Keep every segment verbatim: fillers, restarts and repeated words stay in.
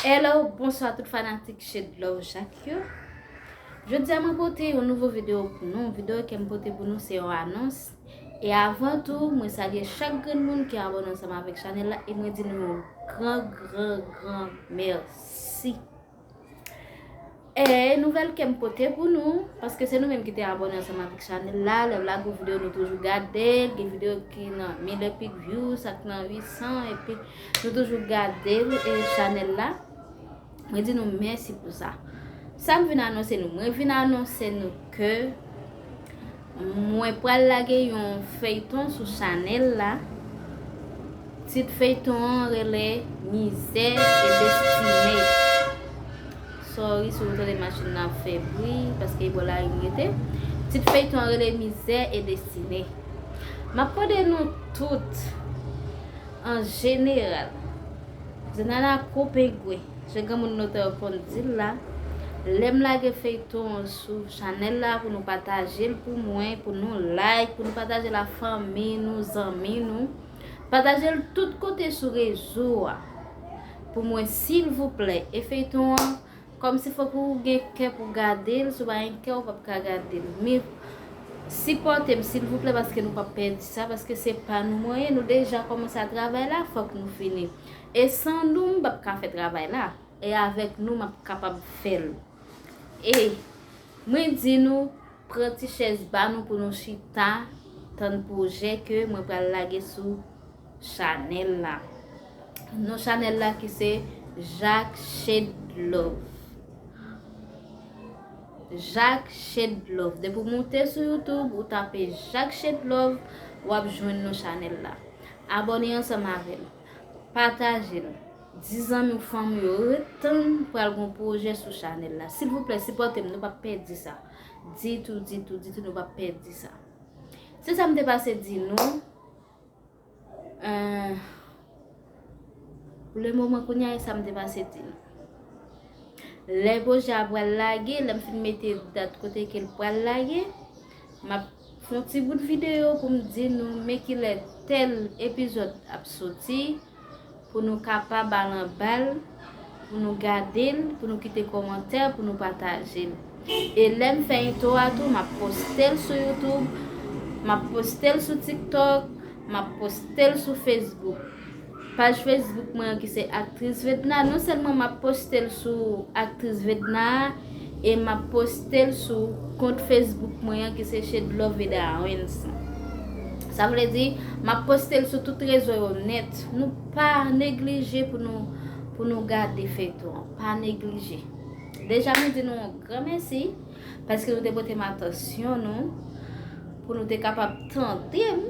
Hello, bonswa tout fanatik Shade Love Jacques yo. Jodi a mwen pote yon nouvo videyo pou nou. Videyo ke m pote pou nou se yon anons. E avan tou, mwen salye chak grenn moun ki abòne ansanm avèk chanèl la e mwen di nou yon gran, gran, gran mèsi. E nouvèl ke m pote pou nou, paske se nou menm ki te abòne ansanm avèk chanèl la, lè m lage yon videyo nou toujou gade l, gen videyo ki nan mil epi views, sa k nan uit san, epi nou toujou gade l, e chanèl la. Mwen di nou mèsi pou sa. Sa m vin anonse nou? Mwen vin anonse nou ke mwen pral lage yon feyton sou chanèl la. Tit feyton an rele Mizè e Destine. Sorry si w tande machin nan ap fè bri, paske e bò lari m rete. Tit feyton an rele Mizè e Destine. M ap mande nou tout, an jeneral, Zenana Kopengwe, jan granmoun nou te konn di l la, lè m lage feyton an sou chanèl la pou nou pataje l pou mwen, pou nou like, pou nou pataje l a fanmi nou, zanmi nou, pataje l tout kote sou rezo a pou mwen silvouplè. E feyton an, kòmsi fòk ou gen kè pou gade l, si w pa gen kè ou p ap ka gade l. Men sipòte m silvouplè, paske nou p ap pèdi sa, paske se pa nou mwen ye, nou deja kòmanse a travay la, fòk nou fini. E san nou, m p ap ka fè travay la. E avèk nou, m ap kapab fè l. E mwen di nou, pran ti chèz ba nou pou nou chita, tann pwojè ke mwen pral lage sou chanèl la. Non chanèl la ki se Jacques Shade Love. Jacques Shade Love. Depi w moute sou YouTube, ou tape Jacques Shade Love, w ap jwenn non chanèl la. Abòne ansanm avè l. Pataje l. Di zanmi w, fanmi w, ret tann pral gon pwojè sou chanèl la. Silvouplè, sipòte m, nou p ap pèdi sa. Ditou, ditou, ditou, nou p ap pèdi sa. Se sa m te pase di nou. Eh, pou le moman, kounye a, e sa m te pase di nou. Lè pwojè a pral lage, lè m fin mete dat kote ke l pral lage, m ap fè yon ti bout videyo pou m di nou men kilè tèl epizòd ap soti, pou nou kapab al anba l, pou nou gade l, pou nou kite kòmantè, pou nou pataje l. E lè m fè entwo a tou, m ap poste l sou YouTube, m ap poste l sou TikTok, m ap poste l sou Facebook. Paj Facebook mwen an ki se Aktris Vedna, non sèlman m ap poste l sou Aktris Vedna a, e m ap poste l sou kont Facebook mwen an ki se Shade Love Veda Owens. Sa vle di, m ap poste l sou tout rezo yo nèt. Nou pa neglije pou nou, pou nou gade feyton an. Pa neglije. Deja, mwen di nou yon gran mèsi, paske nou te pote m atansyon nou, pou nou te kapab tande m,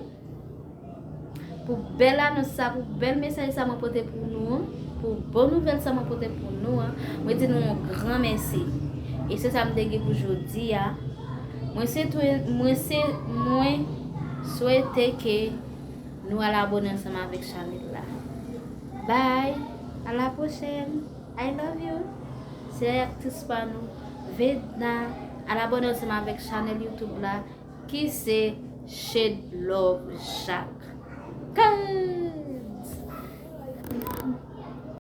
pou bèl anons sa, pou bèl mesaj sa mwen pote pou nou an, pou bon nouvèl sa mwen pote pou nou an. Mwen di nou yon gran mèsi. E se sa m te gen pou jodi a. Mwen se tou, mwen se, mwen swete ke nou al abòne ansanm avèk chanèl la. Bye, à la prochaine. I love you. Se aktris pa nou, Vedna. Al abòne ansanm avèk chanèl YouTube la, ki se Shade Love Jacques.